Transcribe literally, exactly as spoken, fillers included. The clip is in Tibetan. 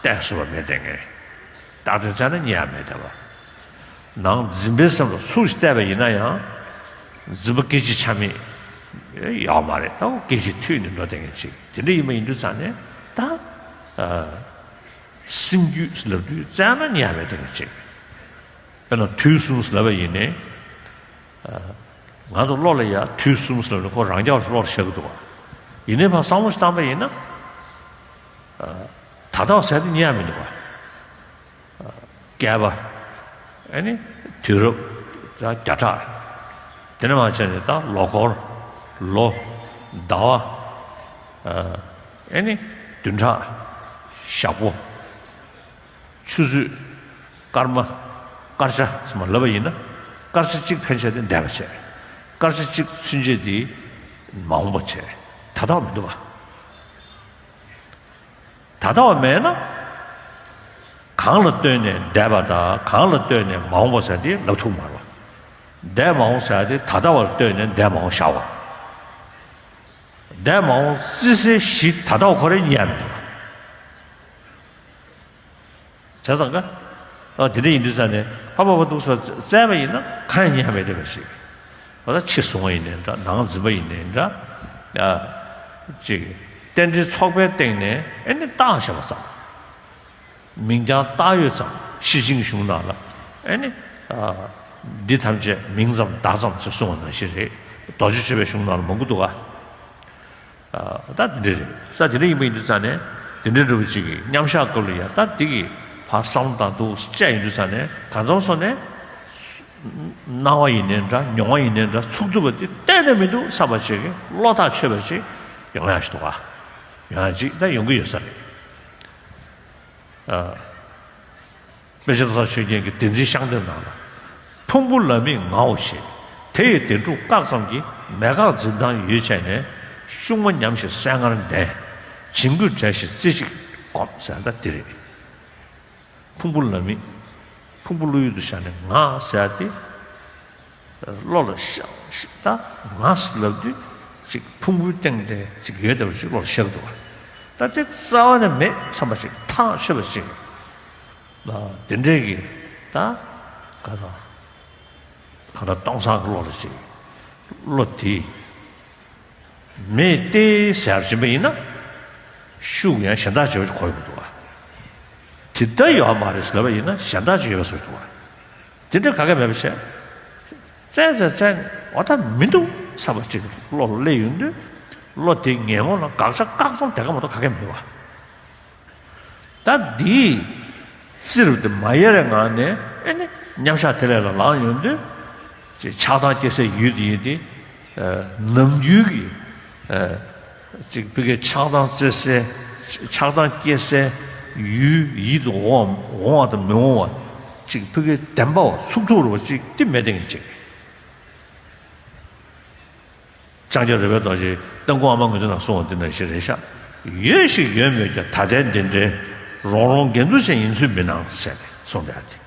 གཏད་སོ་བ་མེད་དེ་ངས། བཏགས་དོན་བཙལ་ན་རྙེད་ཡ་མེད་དེ་བ། ནང་འཛིན་པའི་སེམས་ལ་ཚུར་གཏད་པ་ཡིན་ན་ཡང་། འཛིན་པ་སྐད་ཅིག་ཆ་མེད་ཡོད་མ་རེད། ད་སྐད་ཅིག་ཐུག་ནས་འགྲོ་དེ་ངས་ཅིག་དེ་འདྲ་ཡིན་པ་ཡིན་དུས་ཙང་ནས་ད། སེམས་རྒྱུད་ལབ་དུས་བཙལ་ན་རྙེད་ཡ་མེད་དེ་ངས་ཅིག་དཔེར་ན་དུས་གསུམ་ལབ་པ་ཡིན་ནའི། ང་ཚོ་བློ་ལ་ཡ་དུས་གསུམ་ཟེར་ནས་ཁོ་རང་རྐྱ་བར་བློ་ལ་བཞག་གི་འདུག་བ། ཡིན་ནའི་ཕར་བསམ་བློ་ཞིག་བཏང་པ་ཡིན་ན། ད་ལྟ་བ་ཟེར་དེ་རྙེད་ཡ་མི་འདུག་བ། བསྐལ་པ། ཨེ་ནི། དུས་རབས། བརྒྱ་ཕྲག་དེ་ནས་མར་བྱས་ནས་ད་ལོ་འཁོར། ལོ། ཟླ་བ། ཨེ་ནི། བདུན་ཕྲག་ཞག་པོ། ཆུ་ཚོད། སྐར་མ། སྐར་ཆ་ཚང་མ་ལབ་པ་ཡིན་ན། སྐར་ཆ་གཅིག་ཕན་ཆད་དེ་འདས་པ་བྱས། སྐར་ཆ་གཅིག་ཚུན་ཆད་དེ་མ་འོངས་པ་བྱས། ད་ལྟ་བ་མི་འདུག་བ། ད་ལྟ་བ་མེད་ན། གང་ལ་ལྟོས་ནས་འདས་པ་དང་གང་ལ་ལྟོས་ནས་མ་འོངས་པ་ཟེར་དེ་ལབ་ཐུབ་མ་རེད་བ། འདས་མ་འོངས་ཟེར་དེ་ད་ལྟ་བ་ལ་ལྟོས་ནས་འདས་མ་འོངས་བཞག་བ། འདས་མ་འོངས་བརྩི་སའི་གཞི་ད་ལྟ་བ་ཁོ་རང་རྙེད་ཡ་མི་འདུག་བ། བྱས་ཙང་ཀ། ཨ་དེ་འདྲ་ཡིན་དུས་ཙང་ནས་ཕ་ཕ་བ་འདུག་ཟེར་བཙལ་བ་ཡིན་ན་གང་ཡང་རྙེད་མེད་བསྡད་པ་ཞིག་འོ་ད་ཕྱི་བཟུང་བ་ཡིན་ནའི་འདྲ། ནང་འཛིན་པ་ཡིན་ནའི་འདྲ། ཨ་ཅིག་རྟེན་འབྲེལ་ཚོགས་པའི་སྟེང་ནས་ཨེ་ནི་བཏང་བཞག་པ་ཙམ། མིང་རྐྱང་བཏགས་ཡོད་ཙམ། ཤེར་ཕྱིན་གཞུང་ནང་ལ་ཨེ་ནི། ཨ་འདི་ཐམས་ཅད་མིང་ཙམ་བདག་ཙམ་ཞེས་གསུངས་པ་ནང་བཞིན་རེད། རྡོ་རྗེ་གཅོད་པའི་གཞུང་ནང་ལ་མང་པོ་འདུག་ག། ད་དེ་འདྲ་རེད། ས་དེ་འདྲ་ཡིན་པ་ཡིན་དུས་ཙང་ནས་དེ་འདྲ་འདྲ་བོ་ཅིག་གི་མཉམ་བཞག་སྐབས་ལ་ཡ་ད་འདི་གི་ཕར་བསམ་བློ་བཏང་འདུག་བཅས་ཡིན་དུས་ཙང་ནས་གང་འཚམ་སོང་ནས་སྣང་བ་ཡིན་ནའི་འདྲ། མྱོང་བ་ཡིན་ནའི་འདྲ། ཚུགས་ཐུབ་པ་དེ་གཏན་ནས་མི་འདུག་བསམ་པ་ཅིག་གི་བློ་ཐག་ཆོད་པ་ཅིག་ཡོང་ཡ་ཞིག་འདུག་ག། ཡོང་ཡ་ཅིག་ད་ཡོང་གི་ཡོད་ས་རེད། ཨ། དཔེ་ཆ་ལྟ་ས་ཆོས་རྒྱན་གྱི་བདེན་འཛིན་ཤངས་ལྡེམ་ནང་ལ། ཕུང་པོ་ལ་དམིགས་ངའོ་ཞེས། དེ་ཡི་བདེན་གྲུབ་བཀག་ཙམ་གྱིས། མེད་དགག་འཛིན་སྟངས་ཡོད་བྱས་ནས། ཤུགས་མ་ཉམས་ཤིང་གསལ་ངར་ལྡན། བྱིང་རྒོད་བྲལ་ཞིང་རྩེ་གཅིག་སྒོམ་ཟེར་ད་འདི་རེད། ཕུང་པོ་ལ་དམིགས། ཕུང་པོ་བློ་ཡུལ་དུ་བཞག་ནས་ང་ཟེར་ཏེ། བློ་ལ་ཤ་ཤ་ད་ང་ཟེར་ལབ་དུས་ཅིག་ཕུང་པོའི་སྟེང་དེ་ཅིག་ཡོད་བསྡད་པ་ཅིག་བློ་ལ་ཤར་འདུག་བ། ད་དེ་རྩ་བ་ནས་མེད་བསམ་པ་ཅིག་ཐག་ཆོད་པ་ཅིག་ལ་དེ་འདྲས་ཀྱི་ད་ག་ད་ག་ད་སྟོང་སང་གི་བློ་ལ་ཅིག་བློ་དེ། མེད་དེ་ཟེར་བཞིན་པ་ཡིན་ན། ཤུགས་ཡང་གཞན་དག་བྱེད་པ་གོ་ཡི་མི་འདུག་བ། དེ་ལྟ་ཡོད་མ་རེད་ཟེར་ལབ་པ་ཡིན་ན་གཞན་དག་བྱེད་ཡོད་པ་བཟོ་འདུག་བ། དེ་འདྲ་ག་གེ་མེད་པ་བྱས། བཙལ་བཙལ་བཙལ་འོ་ད་མི་འདུག་བསམ་པ་ཅིག་བློ་ལ་སླེབས་ཡོང་དུས། བློ་དེ་ངན་ངོ་ལ་དགག་བྱ་བཀག་ཙམ་དེ་ག་མ་གཏོགས་ག་གེ་མི་འདུག་བ། ད་འདིའི་རྩིབས་དེ་མ་ཡལ་བའི་ངང་ནས་ཨེ་ནི་མཉམ་བཞག་དེ་ལས་ལ་ལངས་ཡོང་དུས། ཅེས་ཆགས་སྡང་སྐྱེ་སའི་ཡུལ་དེ་ཡིན་ཏེ། ནམ་རྒྱུན་གྱི། ཅིག་ཕ་གིའི་ཆགས་སྡང་སྐྱེ་སའི། ཆགས་སྡང་སྐྱེ་སའི་ཡུལ་ཡིད་དུ་འོང་བ་འོང་བ་དང་མི་འོང་བ། ཅིག་ཕ་གིའི་བདེན་པ་བ་ཚུགས་ཐུབ་རུ་བ་ཅིག་དེ་མེད་དེ་ངས་ཅིག་ལྕང་སྐྱ་རོལ་པའི་རྡོ་རྗེ་ཏན་ཀུ་ཨ་མ་ངོས་འདི་ན་གསུངས་པ་འདི་ནང་བཞིན་རེད་ཤག་ཡོད་ཞིག་ཡོད་མོད་ཀྱང་ད་ལྟའི་འདི་འདྲའི་རོང་རོང་འགན་འཛུགས་ཅན་ཡིན་ཚུལ་མི་སྣང་ཟེར་ནས་གསུངས་བསྡད་ཡ་དེ།